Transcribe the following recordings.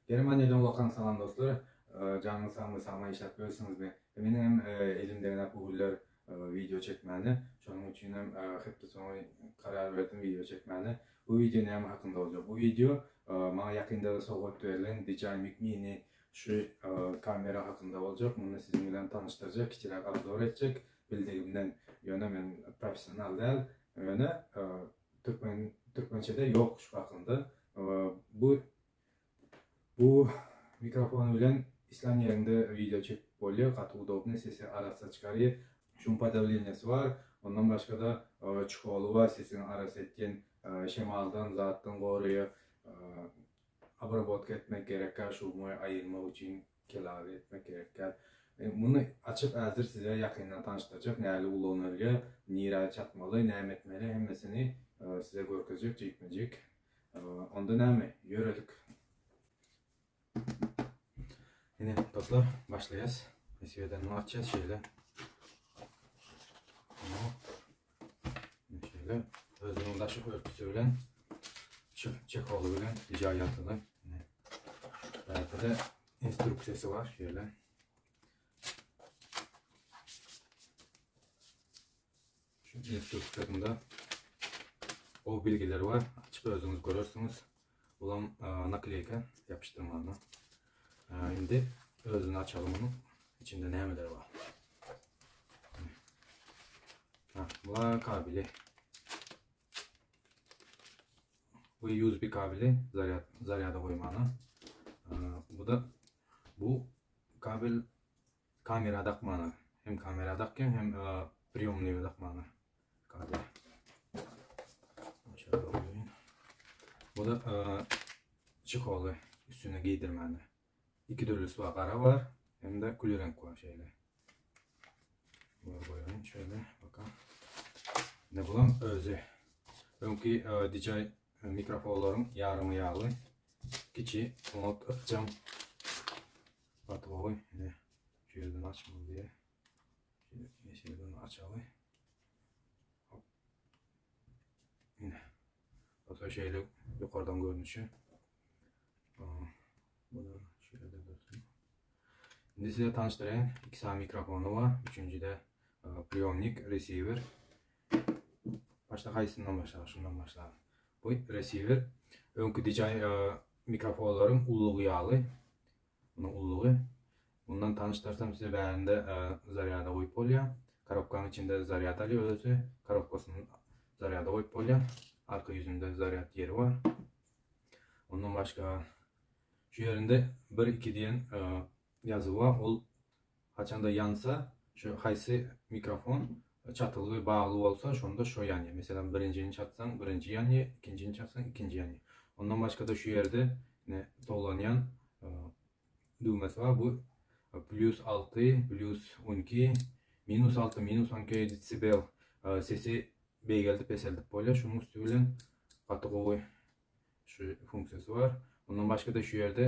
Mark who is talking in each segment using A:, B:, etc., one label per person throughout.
A: Germaniýadan ulakan salam dostlar. Janyňyz sagmy sagma işläp ýörsüňizmi? Meniň hem elim degenok bu günler wideo çekmäne. Şonuň üçin hem hepde soňy karar berdim wideo çekmäne. Bu wideo näme hakynda boljak? Bu wideo maňa ýakynda sowgat berlen DJI Mic Mini şu kamera hakynda boljak. Muny siziň bilen tanyşdyrjak, kiçiräk obzor etjek bildigimden. Ýöne men professional däl. Ýöne türkmen türkmençede ýok şu hakynda. Bu Bu mikrofon bilen islän ýeriňde wideo çekip bolýar, gaty udobnyý, sesi arassa çykarýar. Şum podawleniýasy bar, ondan başgada çeholy bar, sesiňi arassa etýän, şemaldan, zatdan goraýar. Obrabotka etmek gerekkä, şumy aýyrmak üçin kelawy etmek gerekkä. Muny açyp häzir size ýakyndan tanyşdyrjak, nähili ulanylýar, nirä çatmaly, näme etmeli hemmesini size görkezjek jikme-jik. Onda näme, ýöredik. Ine, dostlar, başlaýas. Nesibeden açýas şeýle. Şeýle özüniň daşy örtüsi bilen çeholy bilen DJI ýatyly. Bärde instruksiýasy bar şeýle. Şu instruksiýasynda o bilgiler bar. Açyp özüňiz görersiňiz. Bulam nakleyka ýapyşdyrmana. Indi özüni açalım bunu. İçinde nämeler bar? Ha, bu kabeli. Bu USB kabeli zaryad zaryada goýmana. Bu da bu kabel Kamera dakmana. Hem kamera dakýaň hem priýomnyga dakmana. Kabel. Şöyle goýaýyn. Bu da çeholy üstüne geýdirmäne. Iki dürlüsi bar, gara bar, hem de gül reňk bar şeýle. Bunları goýaýyn şöyle bakalım. Ne bulam özi. Öňki DJI mikrofonlaryň ýarymy ýaly. Kiçi, oňat ykjam. Gaty gowy. Ine, şu ýerden açmaly diýýär. Şu ýerden açaly. Hop. Ine. Bolsa şeýle ýokardan görnüşi. Bu da şu ýerde dursun. Indi size tanyşdyraýyn. Iki sany mikrofony bar. Üçünji de priýomnik, resiwer. Başda haýsyndan başlaly? Şundan başlaly. Bu resiwer öňki DJI mikrofonlaryň ulugy ýaly. Munuň ulugy. Mundan tanyşdyrsam size bärinde zarýada goýup bolýar. Korobkanyň içinde zarýad alýar özi. Korobkasyny zarýada goýup bolýar. Arka ýüzünde zarýad ýeri bar. Ondan başga şu ýerinde 1 2 diýen ýazuw bar. Ol Haçanda ýansa, şu haýsy mikrofon çatylgy bagly bolsa, şonda şo ýanýar. Meselem, birinjini çatsaň, birinji ýanýar, ikinjini çatsaň, ikinji ýanýar. Ondan başga-da şu ýerde ine towlanýan düwmesi bar. Bu plýus alty, plýus 12, minus alty, minus 12 desibel sesi beýgeldip peseldip bolýar. Şunuň üsti bilen gaty gowy Şu funksiýasy bar. Ondan başga-da şu ýerde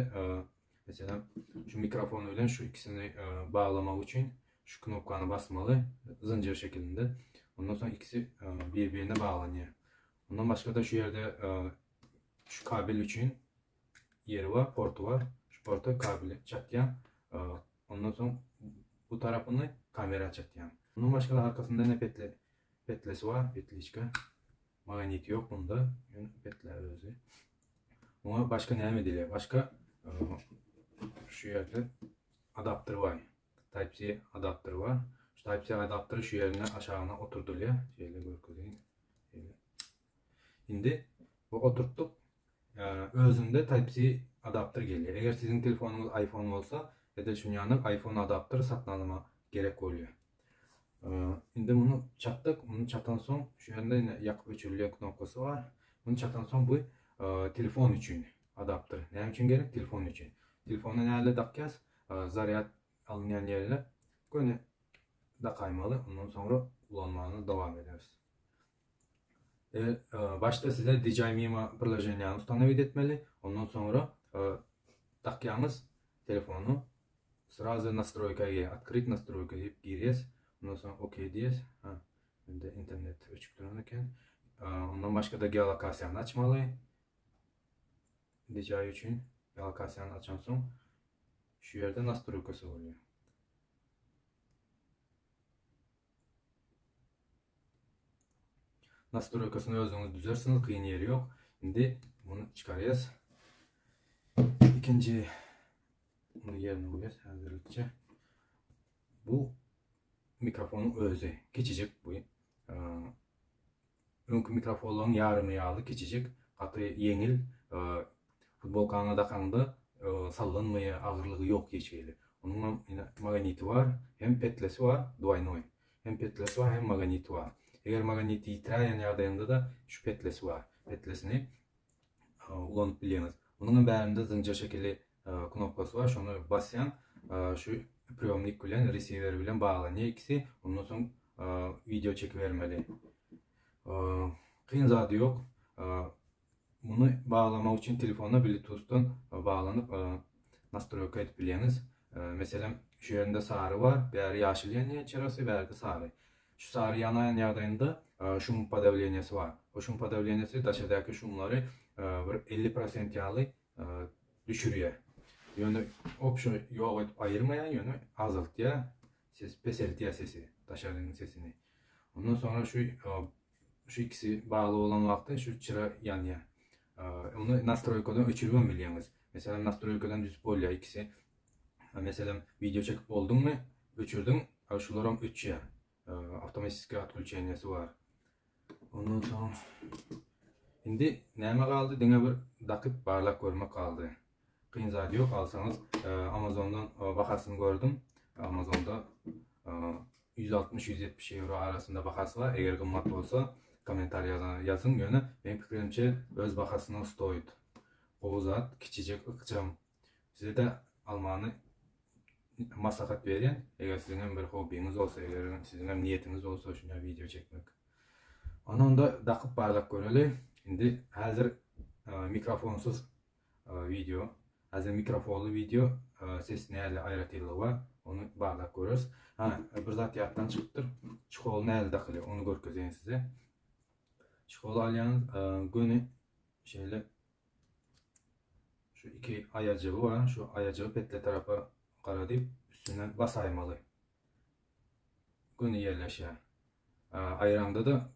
A: meselem şu mikrofon bilen şu ikisini baglamak üçin şu knopkany basmaly zynjyr şekilinde. Ondan soň ikisi bir-birine baglanýar. Ondan başga-da şu ýerde şu kabel üçin ýeri bar, porty bar. Şu porta kabeli çatýan. Ondan soň bu tarapyny kamera çatýan. Ondan başga-da arkasynda ýene petle petlesi bar, petliçka. Magnit ýok bunda, ýöne petle özi. Muňa başga näme edilýär? Başga şu ýerde adapter bar. Type-C adapter bar. Şu Type-C adapteri şu ýerine aşagyna oturdylýar. Şeýle görkezeyim. Şeýle. Indi bu oturtdyk. Özünde Type-C adapter gelýär. Eger siziň telefonyňyz iPhone bolsa, edil şuny ýaly iPhone adapter satyn alma gerek bolýar. Indi muny çatdyk. Muny çatan soň şu ýerde ine ýakyp öçürilýän knopkasy bar. Muny çatan soň bu telefon üçin adapter. Näme üçin gerek? Telefon üçin. Telefony näle dakýas? Zarýad alynýan ýerine göni dakaýmaly. Ondan soňra ulanmagyny dowam ederis. Başda size DJI Mimo priloženiýany ustanowiť etmeli. Ondan soňra dakýaňyz telefony srazu nastroýka girýär. Otkryt nastroýka diýip girýäs. Ondan soň OK diýýäs. Ha, mende internet öçük duran eken. Ondan başga-da geolokasiýany açmaly. DJI üçin. Geolokasiýany açansoň şu ýerde nastroýkasy bolýar. Nastroýkasyny özüňiz düzersiňiz, kyn ýeri ýok. Indi muny çykarýas. Ikinji muny ýerine goýýas häzirlikçe. Bu mikrofonyň özi kiçijik bu. Öňki mikrofonlaryň ýarymy ýaly kiçijik, gaty ýeňil. Futbolkaňa dakaňda sallanmaýar, agyrlygy ýok hiç hili. Onuň hem magniti bar, hem petlesi bar, dwoýnoý. Hem petlesi bar, hem magniti bar. Eger magniti ýitiräýen ýagdaýyňda-da şu petlesi bar. Petlesini ulanyp bilýäňiz. Munuň hem bärinde zynjyr şekilli knopkasy bar. Şony basýaň, şu priýomnik bilen, resiwer bilen baglanýar ikisi. Ondan soň wideo çekibermeli. Kyn zady ýok. Muny baglamak üçin telefona Bluetooth-dan baglanyp nastroýka edip bilýäňiz. Meselem, şu ýerinde sary bar, bäri ýaşyl ýanýar çyrasy, bärde sary. Şu sary ýanaýan ýagdaýynda şum podawleniýesi bar. O şum podawleniýesi daşardaky şumlary bir 50 prosent ýaly düşürýär. Ýöne obşo ýok edip aýyrmaýar, ýöne azaltýar, ses peseltýär sesi, daşarynyň sesini. Ondan soňra şu Şu ikisi bagly bolan wagty şu çyra ýanýar. Ony nastroýkadan öçüribem bilýäňiz. Meselem, nastroýkadan düzüp bolýar ikisi. Meselem, wideo çekip bolduňmy, öçürdiň, şularam öçýär. Awtomatiski otklýuçeniýesi bar. Ondan soň indi näme galdy? Diňe bir dakyp barlap görmek galdy. Kyn zady ýok, alsaňyz Amazondan bahasyny gördüm. Amazonda 160-170 ýewro arasynda bahasy bar. Eger gymmat bolsa kommentariýa ýazyň. Ýöne meň pikirimçe öz bahasyna stoýit. Gowy zat, kiçijek, ykjam. Size-de almany maslahat berýän. Eger siziň hem bir hobbiňiz bolsa, eger siziň hem niýetiňiz bolsa şunda wideo çekmek. Ony onda dakyp barlap göreli. Indi häzir mikrofonsyz Wideo. Häzir mikrofonly wideo ses näli aýratynlygy bar. Ony barlap göreris. Ha, bir zat ýatdan çykypdyr. Çehol näli dakylýar, ony görkezeýin size. Çeholy alýaňyz, göni şeýle şu iki aýajygy bar. Şu aýajygy petle tarapa garadyp, üstünden basaýmaly. Göni ýerleşýär. Aýraňda-da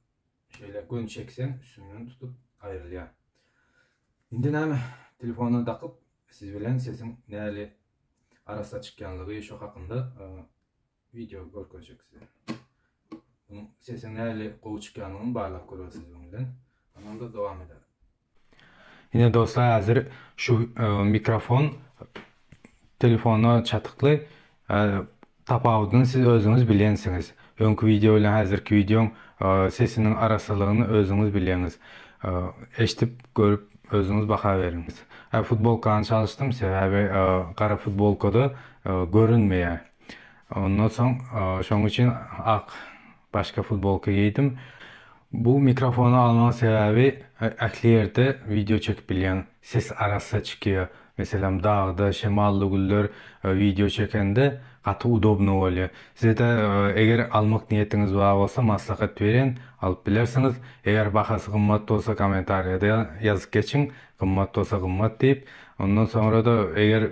A: şeýle göni çekseň üstünden tutup aýrylýar. Indi näme telefona dakyp siz bilen sesiň näli arassa çykýanlygy şo hakynda wideo görkezjek size. Munuň sesiň näli gowy çykýanlygyny barlap göreris siz bilen. Ondan dowam edelim. Ine dostlar häzir şu mikrofon telefona çatykly tapawudyny siz özüňiz bilýänsiňiz. Öňki wideo bilen häzirki wideoň sesiniň arassalygyny özüňiz bilýäňiz. Eşidip görüp özüňiz baha beriň. Futbolkany çalyşdym sebäbi gara futbolkada görünmeýär. Ondan soň şoň üçin ak başga futbolka geýdim. Bu mikrofony almagyň sebäbi ähli ýerde wideo çekip bilýäň, ses arassa çykýar. Meselem dagda şemally günler wideo çekende gaty udobno bolýar. Sizede eger almak niýetiňiz bar bolsa maslahat berýän, alyp bilersiňiz. Eger bahasy gymmat bolsa kommentariýada ýazyp geçiň, gymmat bolsa gymmat diýip. Ondan soňra-da eger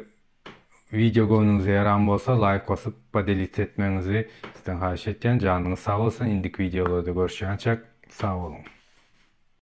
A: Wideo göwnüňize ýaran bolsa laýk basyp podelitsa etmegiňizi sizden haýyş etýän janyňyz sag bolsun indiki wideolarda görüşýänçäk sag boluň.